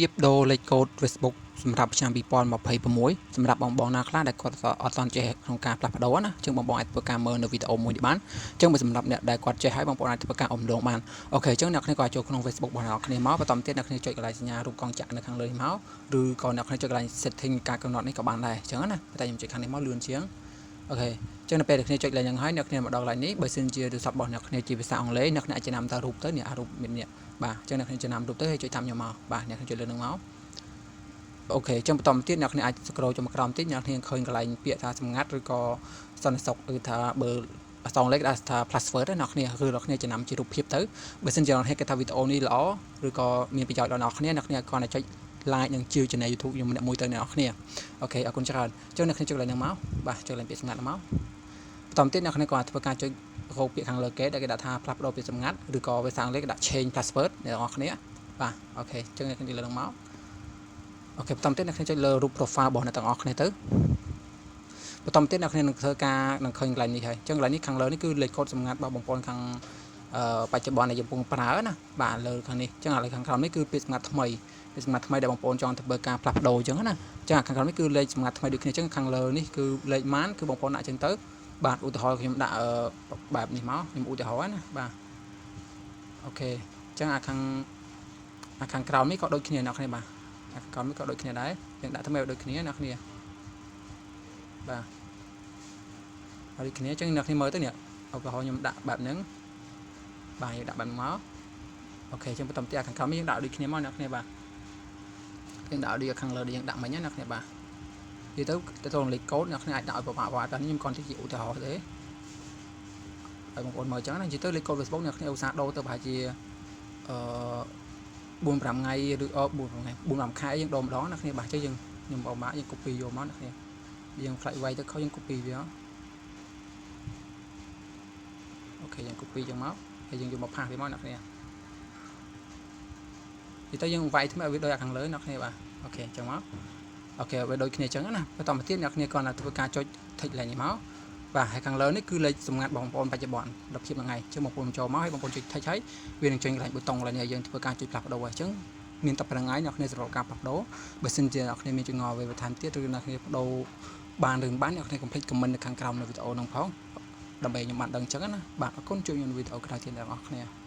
ៀបដូរលេខកូដ Facebook សម្រាប់ឆ្នាំ2026សម្រាប់បងបងណាខ្លះដែលគាត់អត់ទាន់ចេះក្នុងការផ្លាស់ប្ដូរណាចឹងបងបងអាចធ្វើការមើលនៅវីដេអូមួយនេះបានចឹងបើសម្រាប់អ្នកដែលគាត់ចេះហើយបងប្អូនអាចធ្វើការអមដងបាន OK ចឹងអ្នកគ្នាក៏អាចចូលក្នុង Facebook របស់អ្នកគ្នាមកបន្តទៀតអ្នកគ្នាចុចកន្លែងសញ្ញារូបកងចក្រនៅខាងលើនេះមកឬក៏អ្នកគ្នាចុចកន្លែង setting ការកំណត់នេះក៏បានដែរចឹងណាតែខ្ញុំចុចខាងនេះមកលឿនជាង OK ចឹងនៅពេលដែលគ្នាចុចលេខហ្នឹងហើយអ្នកគ្នាមកដល់កន្លែងនេះបើសិនជាទូរស័ព្ទរបស់អ្នកគ្នាជាភាសាអង់គ្លេសអ្នកគ្នាអាចចំណាំតារូបទៅនេះអារូបមាននេះបាទចឹងអ្នកគ្នាចំណាំរូបទៅហើយចុចតាមខ្ញុំមកបាទអ្នកគ្នាចុចលើនឹងមក OK ចឹងបន្តមកទៀតអ្នកគ្នាអាច scroll ចុះមកក្រោមតិចអ្នកគ្នាឃើញកន្លែងពាក្យថាសម្ងាត់ឬក៏សន្តិសុខឬថាបើអក្សរអង់គ្លេសគេថា password ណាអ្នកគ្នាគឺអ្នកគ្នាចំណាំជារូបភាពទៅបើសិនជាអ្នកគ្នាគិតថាវីដេអូនេះល្អឬក៏មានប្រយោជន៍ដល់អ្នកគ្នាអ្នកគ្នាគ្រាន់តែចុច like និងជា channel YouTube ខ្ញុំម្នាក់មួយទៅអ្នកគ្នា OK អរគុណច្រើនចឹងអ្នកគ្នាចុចកន្លែងហ្នឹងមកបាទចុចកន្លែងពាក្យសម្ងាត់ហ្នឹងមកបន្តទៀតអ្នកគ្នាក៏អាចធ្វើការចុចរកពាក្យខាងលើគេដែលគេដាក់ថាផ្លាស់ប្ដូរពាក្យសម្ងាត់ឬក៏ភាសាអង់គ្លេសគេដាក់ change password អ្នកនរគ្នាបាទ OK ចឹងអ្នកគ្នាចុចលើហ្នឹងមក OK បន្តទៀតអ្នកគ្នាចុចលើរូប profile របស់អ្នកទាំងអស់គ្នាទៅបន្តទៀតអ្នកគ្នានឹងធ្វើការនឹងឃើញកន្លែងនេះហើយអញ្ចឹងកន្លែងនេះខាងលើនេះគឺលេខកូដសម្ងាត់របស់បងប្អូនខាងអឺបច្ចុប្បន្នដែលយើងកំពុងប្រើណាបាទលើខាងនេះអញ្ចឹងឥឡូវខាងក្រោមនេះគឺពាក្យសម្ងាត់ថ្មីពាក្យសម្ងាត់ថ្មីដែលបងប្អូនចង់ធ្វើការផ្លាស់ប្ដូរអញ្ចឹងណាអញ្ចឹងខាងក្រោមនេះគឺលេខសម្ងាត់ថ្មីដូចគ្នាអញ្ចឹងខាងលើនេះគឺលេខម៉ានគឺបងប្អូនដាក់អញ្ចឹងទៅបាទឧទាហរណ៍ខ្ញុំដាក់បែបនេះមកខ្ញុំឧទាហរណ៍ណាបាទ OK អញ្ចឹងអាខាងក្រោមនេះក៏ដូចគ្នាអ្នកគ្នាបាទអាខាងក្រោមនេះក៏ដូចគ្នាដែរយើងដាក់ថ្មីឲ្យដូចគ្នាអ្នកគ្នាបាទហើយដូចគ្នាអញ្ចឹងអ្នកគ្នាមើលទៅនេះឧទាហរណ៍ខ្ញុំដាក់បែបហ្នឹងបាទយើងដាក់បែបហ្នឹងមក OK អញ្ចឹងបន្តទៀតខាងក្រោមនេះយើងដាក់ដូចគ្នាមកអ្នកគ្នាបាទយើងដាក់ដូចខាងលើដែលយើងដាក់មិញណាអ្នកគ្នាបាទនិយាយទៅទៅទៅលេខកូដអ្នកគ្នាអាចដាក់ឲ្យពិបាកៗតែនេះខ្ញុំគ្រាន់តែជាឧទាហរណ៍ទេឲ្យបងប្អូនមើលអញ្ចឹងណានិយាយទៅលេខកូដ Facebook អ្នកគ្នាឧស្សាហ៍ដូរទៅប្រហែលជាអឺ 4 5ថ្ងៃឬ4 5ថ្ងៃ4 5ខែយើងដូរម្ដងណាគ្នាបាទអញ្ចឹងយើងខ្ញុំបងបាទយើង copy យកមកណាគ្នាយើងខ្លាចវាយទៅខុសយើង copy វា OK យើង copy ចឹងមកហើយយើងយកមក paste វាមកអ្នកគ្នានិយាយទៅយើងវាយថ្មីឲ្យវាដូចអាខាងលើអ្នកគ្នាបាទ OK អញ្ចឹងមក OK វាដូចគ្នាអញ្ចឹងណាបន្តមកទៀតអ្នកគ្នាគ្រាន់តែធ្វើការចុច tick ឡើងនេះមកបាទហើយខាងលើនេះគឺលេខសម្ងាត់បងប្អូនបច្ចុប្បន្នដល់ភាពហ្នឹងឯងអញ្ចឹងបងប្អូនចូលមកហើយបងប្អូនចុច tick ហើយវានឹងចេញកន្លែងប៊ូតុងកន្លែងនេះឲ្យយើងធ្វើការចុចផ្លាស់ប្ដូរហើយអញ្ចឹងមានតែប៉ុណ្្នឹងឯងអ្នកគ្នាសម្រាប់ការផ្លាស់ប្ដូរបើសិនជាអ្នកគ្នាមានចម្ងល់អ្វីបន្ថែមទៀតឬអ្នកគ្នាប្ដូរបានឬមិនបានអ្នកគ្នាកុំភ្លេច comment នៅខាងក្រោមនៅវីដេអូហ្នឹងផងដើម្បីខ្ញុំបានដឹងអញ្ចឹងណាបាទអរគុណជួបខ្ញុំនៅវីដេអូក្រោយទៀតអ្នកនរគ្នា។